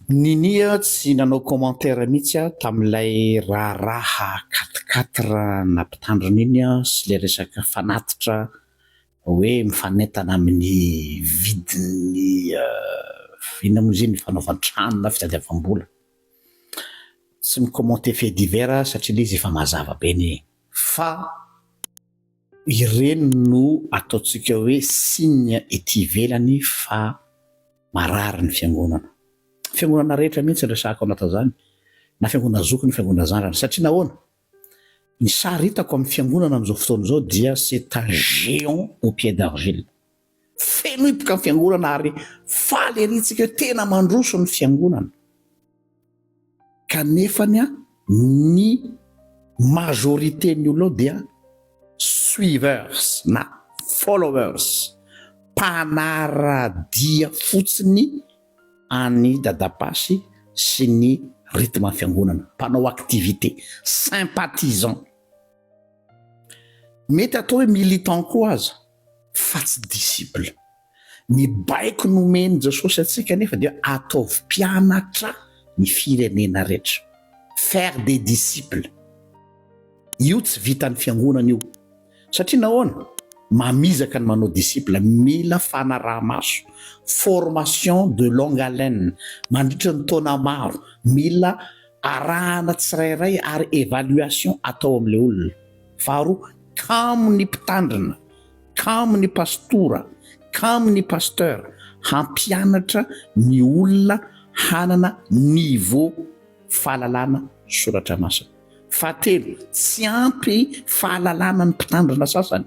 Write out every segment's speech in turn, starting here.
Ninia tsy nanao commentaire mihitsy aho tamin'ilay raharaha quatre quatre nampitandrina iny sy ilay resaka fanatitra hoe mifanentana amin'ny vidin'ny inona moa izy iny fanaovan-trano na fitadiavam-bola. Tsy mi-commenter fait divers aho satria ilay izy efa mazava be anie fa ireny no ataontsika hoe signe ety ivelany fa marary ny fiangonana. Fiangonana rehetra mihitsy no resahako anatin'izany, na fiangonana zokiny na fiangonana zandrany. Satria nahoana? Ny sary hitako amin'ny fiangonana amin'izao fotoana izao dia c'est un géant au pied d'argile. Feno hipoka ny fiangonana ary faly ery tsika hoe tena mandroso ny fiangonana. Kanefany ny majorité ny olona ao dia suiveurs na followers, mpanara-dia fotsiny an'i Dadapasy sy ny rythme fiangonana, mpanao activité, sympathisant. Mety atao hoe militant koa aza fa tsy disciple. Ny baiko nomen'i Jesosy antsika anefa dia ataovy mpianatra ny firenena rehetra. Faire des disciples. Io tsy vitan'ny fiangonana io. Satria nahoana? Mamizaka ny manao disciple, mila fanaraha-maso, formation de longue haleine, mandritra ny taona maro, mila arahana tsirairay ary évaluation atao amin'ilay olona. Faharoa, kamo ny mpitandrina, kamo ny pastora, kamo ny pasteur hampianatra ny olona hanana niveau fahalalana soratra masina. Fahatelo, tsy ampy fahalalana ny mpitandrina sasany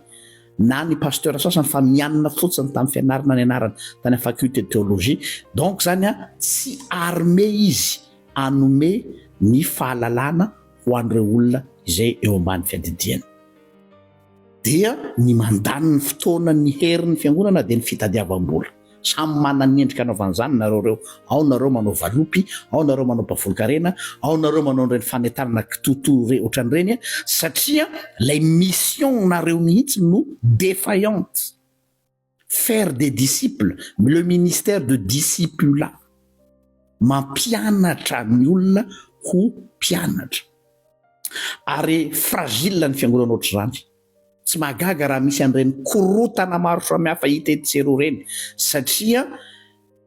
na ny pasteur sasany fa mianina fotsiny tamin'ny fianarana nianarana tany amin'ny faculté de théologie. Donc zany a, tsy armé izy hanome ny fahalalana ho an'ireo olona izay eo ambany fiadidiany. Dia ny mandany ny fotoana ny herin'ny fiangonana dia ny fitadiavam-bola. Samy manana ny endrika anaovana izany nareo ireo. Ao nareo manao valopy, ao nareo manao mpavolon-karena, ao nareo manao an'ireny fanentanana kitoatoa re ohatran'ireny satria ilay mission nareo mihitsy no défaillante. Faire des disciples, le ministère de discipulat. Mampianatra ny olona ho mpianatra. Ary fragile ny fiangonana ohatr'izany. Tsy mahagaga raha misy an'ireny korontana maro samihafa hita etsy sy eroa ireny satria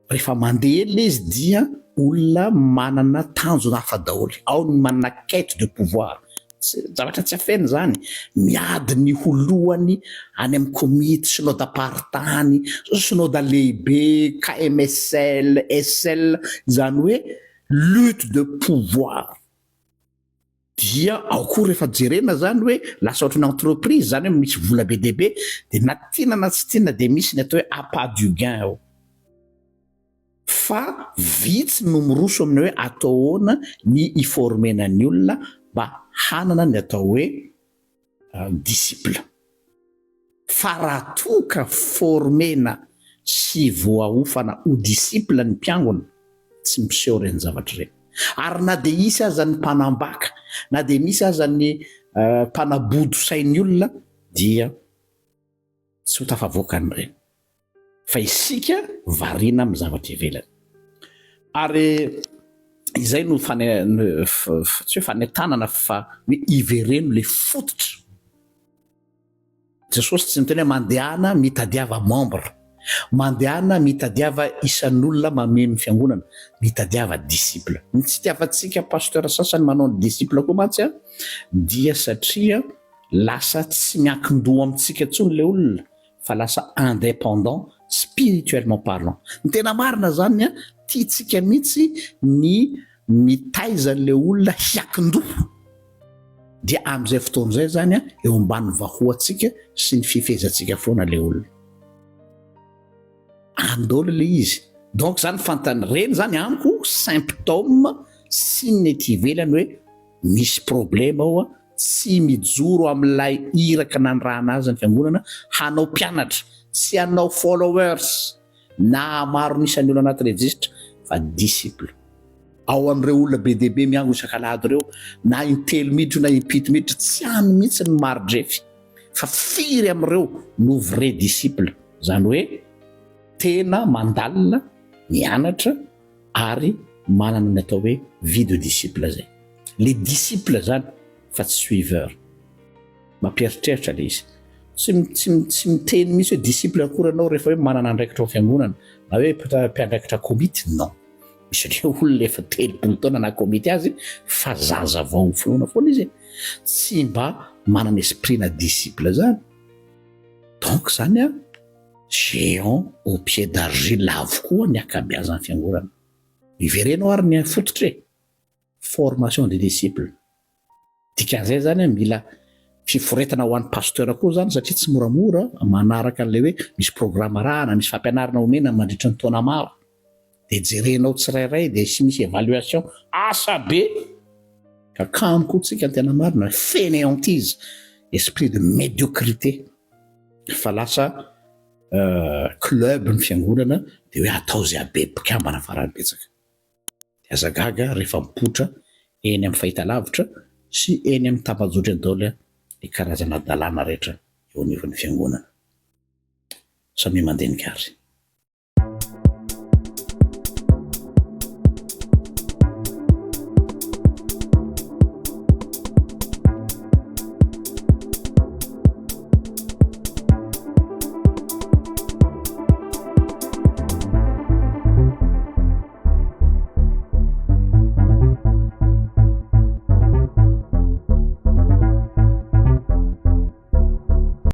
rehefa mandeha ela izy dia olona manana tanjona hafa daholo. Ao ny manana quête de pouvoir, zavatra tsy afenina izany, miady ny ho lohany any amin'ny komity, synodam-paritany, synoda lehibe, KMSL, SL, izany hoe lutte de pouvoir. Dia ao koa rehefa jerena zany hoe lasa ohatran'ny entreprise zany hoe misy vola be dia be dia na tiana na tsy tiana dia misy ny atao hoe appât du gain ao. Fa vitsy no miroso amin'ny hoe atao ahoana ny hi-former-na ny olona mba hanana ny atao hoe disciple. Fa raha toa ka former-na sy voaofana ho disciple ny mpiangona, tsy miseho ireny zavatra ireny. Ary na dia hisy aza ny mpanambaka, na dia misy aza ny mpanabodo sain'ny olona dia tsy ho tafavoaka an'ireny. Fa isika variana amin'ny zavatra ivelany. Ary izay no fane, tsy hoe fanentanana fa hoe ivereno ilay fototra. Jesosy tsy niteny hoe mandehana mitadiava membre, mandehana mitadiava isan'olona mameno ny fiangonana, mitadiava disciple. Ny tsy itiavantsika pasteur sasany manao ny disciple koa mantsy a, dia satria lasa tsy miankin-doha amintsika intsony ilay olona fa lasa indépendant spirituellement parlant. Ny tena marina zany a, tiantsika mihitsy ny mitaiza an'ilay olona hiankin-doha. Dia amin'izay fotoana izay zany a, eo ambany vahoantsika sy ny fifehezantsika foana ilay olona. Any daholo ilay izy. Donc zany fantany ireny zany amiko symptôme signe ety ivelany hoe misy problème ao a, tsy mijoro amin'ilay iraka nanirahana azy ny fiangonana hanao mpianatra, tsy hanao followers na maro ny isan'ny olona anaty registre fa disciple. Ao amin'ireo olona be dia be miangona isak'alahady ireo, na intelo miditra na impito miditra, tsy any mihitsy ny mari-drefy fa firy amin'ireo no vrai disciple, izany hoe tena mandalina, mianatra. ary manana ny atao hoe vie de disciple zay. Le disciple zany fa tsy suiveur. Mampieritreritra le izy. Tsy tsy tsy miteny mihitsy hoe disciple akory ianao rehefa hoe manana andraikitra ao fiangonana na hoe mpiandraikitra komity, non. Misy le olona efa 30 taona na komity azy fa zaza vao finoana foana izy. Tsy mba manana esprit na disciple zany. Donc zany a géant au pied d'argile avokoa ny ankabeazan'ny fiangonana. Ivereno ary ny fototra e. Formation des disciples. Dikan'izay zany a mila fiforetana ho an'ny pasteur koa zany satria tsy moramora manaraka an'ilay hoe misy programme arahana, misy fampianarana omena mandritra ny taona maro. Dia jerenao tsirairay dia sy misy évaluation asa be. Ka kamo koa tsika ny tena marina, fainéantise, esprit de médiocrité. Fa lasa club ny fiangonana dia hoe atao izay habe mpikambana farany betsaka. Dia aza gaga rehefa mipoitra eny amin'ny fahitalavitra sy eny amin'ny tambajotra eny daholo ny karazana hadalana rehetra eo anivon'ny fiangonana. Samia mandinika ary.